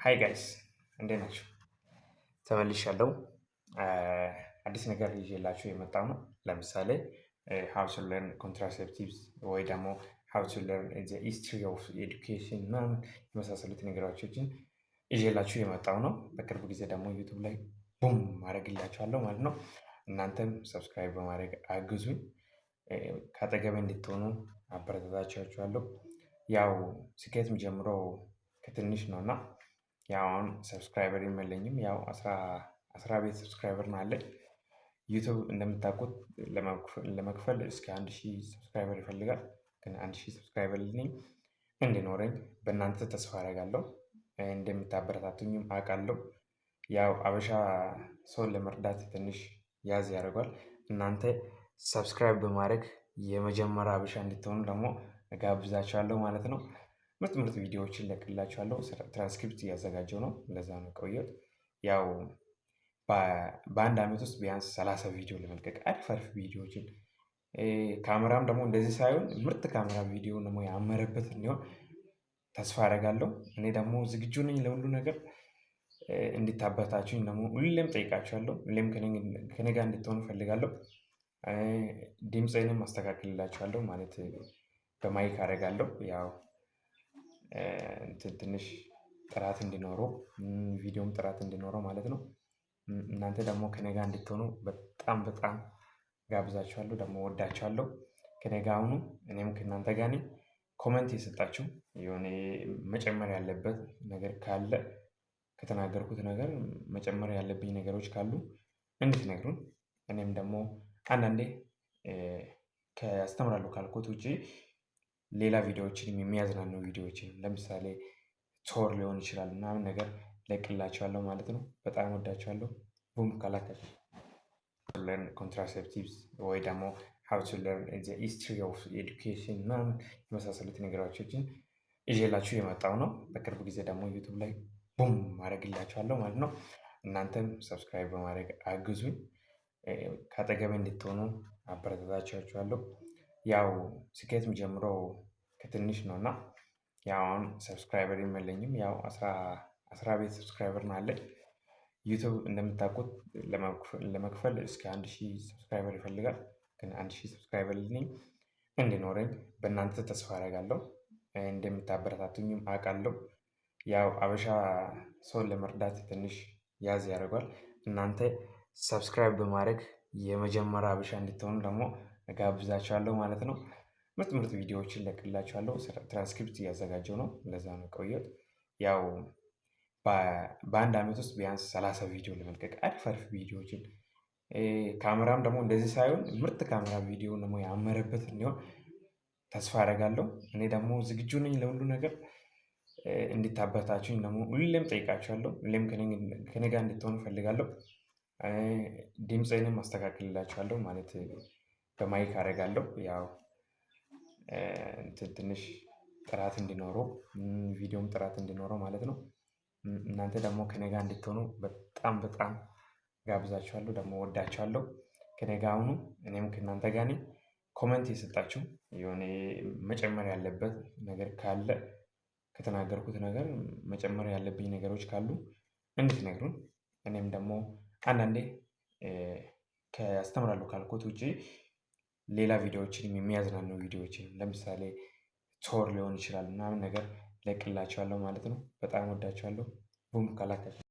Hi guys፣ እንዴት ናችሁ? ተመልሻለሁ። አዲስ ነገር ይዤላችሁ የመጣው ነው። ለምሳሌ how to learn contraceptives ወይ ደግሞ how to learn the history of education ምናምን የመሳሰሉት ነገሮችን ይዤላችሁ የመጣው ነው። በቅርብ ጊዜ ደግሞ YouTube ላይ boom አደርግላችኋለሁ ማለት ነው። እናንተም subscribe በማድረግ አግዙኝ። ከአጠገቤ እንድትሆኑ አበረታታችኋለሁ። ያው ስኬት የሚጀምረው ከትንሽ ነው እና ያው አሁን subscriber የለኝም። ያው 10 ቤት subscriber ነው አለኝ። YouTube እንደምታውቁት ለመክፈል እስከ 1000 subscriber ይፈልጋል። ግን 1000 subscriber ልኝ እንዲኖረኝ በእናንተ ተስፋ አደርጋለሁ። እንደምታበረታቱኝም አውቃለሁ። ያው አበሻ ሰውን ለመርዳት ትንሽ ያዝ ያደርጓል። እናንተ subscribe በማድረግ የመጀመሪያ አበሻ እንድትሆኑ ደግሞ እጋብዛችኋለሁ ማለት ነው። ምርጥ ምርጥ ቪዲዮዎችን እለቅላችኋለሁ። ትራንስክሪፕት እያዘጋጀው ነው። ለዛ ነው የቆየሁት። ያው በአንድ ዓመት ውስጥ ቢያንስ 30 ቪዲዮ ለመልቀቅ አሪፍ አሪፍ ቪዲዮዎችን፣ ካሜራም ደግሞ እንደዚህ ሳይሆን ምርጥ ካሜራ ቪዲዮ ደግሞ ያመረበት እንዲሆን ተስፋ አደርጋለሁ። እኔ ደግሞ ዝግጁ ነኝ ለሁሉ ነገር። እንድታበረታቱኝ ደግሞ ሁሌም ጠይቃችኋለሁ። ሁሌም ከኔ ጋር እንድትሆኑ እፈልጋለሁ። ድምፄንም አስተካክልላችኋለሁ፣ ማለት በ mic አደርጋለሁ። ያው ትንሽ ጥራት እንዲኖረው፣ ቪዲዮም ጥራት እንዲኖረው ማለት ነው። እናንተ ደግሞ ከኔ ጋር እንድትሆኑ በጣም በጣም ጋብዛችኋለሁ። ደግሞ ወዳችኋለሁ። ከኔ ጋር ሁኑ፣ እኔም ከእናንተ ጋር ነኝ። Comment የሰጣችሁ የሆነ መጨመር ያለበት ነገር ካለ፣ ከተናገርኩት ነገር መጨመር ያለብኝ ነገሮች ካሉ እንድትነግሩን፣ እኔም ደግሞ አንዳንዴ ከአስተምራለሁ ካልኩት ውጪ ሌላ ቪዲዮዎችንም፣ የሚያዝናኑ ቪዲዮዎችን ለምሳሌ tour ሊሆን ይችላል ምናምን ነገር ለቅላችኋለሁ ማለት ነው። በጣም ወዳችኋለሁ። Boom ካላካችሁ learn contraceptives ወይ ደግሞ how to learn the history of education ምናምን የመሳሰሉት ነገሮችን ይዤላችሁ የመጣው ነው። በቅርብ ጊዜ ደግሞ YouTube ላይ boom አደርግላችኋለሁ ማለት ነው። እናንተም subscribe በማድረግ አግዙኝ። ከአጠገቤ እንድትሆኑ አበረታታችኋለሁ። ያው ስኬት የሚጀምረው ከትንሽ ነው እና ያው አሁን subscriber የለኝም። ያው 10 ቤት subscriber ነው አለኝ። YouTube እንደምታውቁት ለመክፈል እስከ 1000 subscriber ይፈልጋል። ግን 1000 subscriber ልኝ እንዲኖረኝ በእናንተ ተስፋ አደርጋለሁ። እንደምታበረታቱኝም አውቃለሁ። ያው አበሻ ሰውን ለመርዳት ትንሽ ያዝ ያደርጓል። እናንተ subscribe በማድረግ የመጀመሪያ አበሻ እንድትሆኑ ደግሞ እጋብዛችኋለሁ ማለት ነው። ምርጥ ምርጥ ቪዲዮዎችን ለቅላችኋለሁ። ትራንስክሪፕት እያዘጋጀው ነው። ለዛ ነው የቆየሁት። ያው በአንድ ዓመት ውስጥ ቢያንስ 30 ቪዲዮ ለመልቀቅ አሪፍ አሪፍ ቪዲዮዎችን፣ ካሜራም ደግሞ እንደዚህ ሳይሆን ምርጥ ካሜራ ቪዲዮ ደግሞ ያመረበት እንዲሆን ተስፋ አደርጋለሁ። እኔ ደግሞ ዝግጁ ነኝ ለሁሉ ነገር። እንድታበረታቱኝ ደግሞ ሁሌም ጠይቃችኋለሁ። ሁሌም ከኔ ጋር እንድትሆኑ እፈልጋለሁ። ድምፄንም አስተካክልላችኋለሁ፣ ማለት በ mic አደርጋለሁ። ያው ትንሽ ጥራት እንዲኖረው፣ ቪዲዮም ጥራት እንዲኖረው ማለት ነው። እናንተ ደግሞ ከኔ ጋር እንድትሆኑ በጣም በጣም ጋብዛችኋለሁ። ደግሞ ወዳችኋለሁ። ከኔ ጋር ሁኑ፣ እኔም ከእናንተ ጋር ነኝ። Comment የሰጣችሁ የሆነ መጨመር ያለበት ነገር ካለ፣ ከተናገርኩት ነገር መጨመር ያለብኝ ነገሮች ካሉ እንድትነግሩን፣ እኔም ደግሞ አንዳንዴ ከአስተምራለሁ ካልኩት ውጪ ሌላ ቪዲዮዎችንም፣ የሚያዝናኑ ቪዲዮዎችን ለምሳሌ tour ሊሆን ይችላል ምናምን ነገር ለቅላችኋለሁ ማለት ነው። በጣም ወዳችኋለሁ። Boom ካላካችሁ።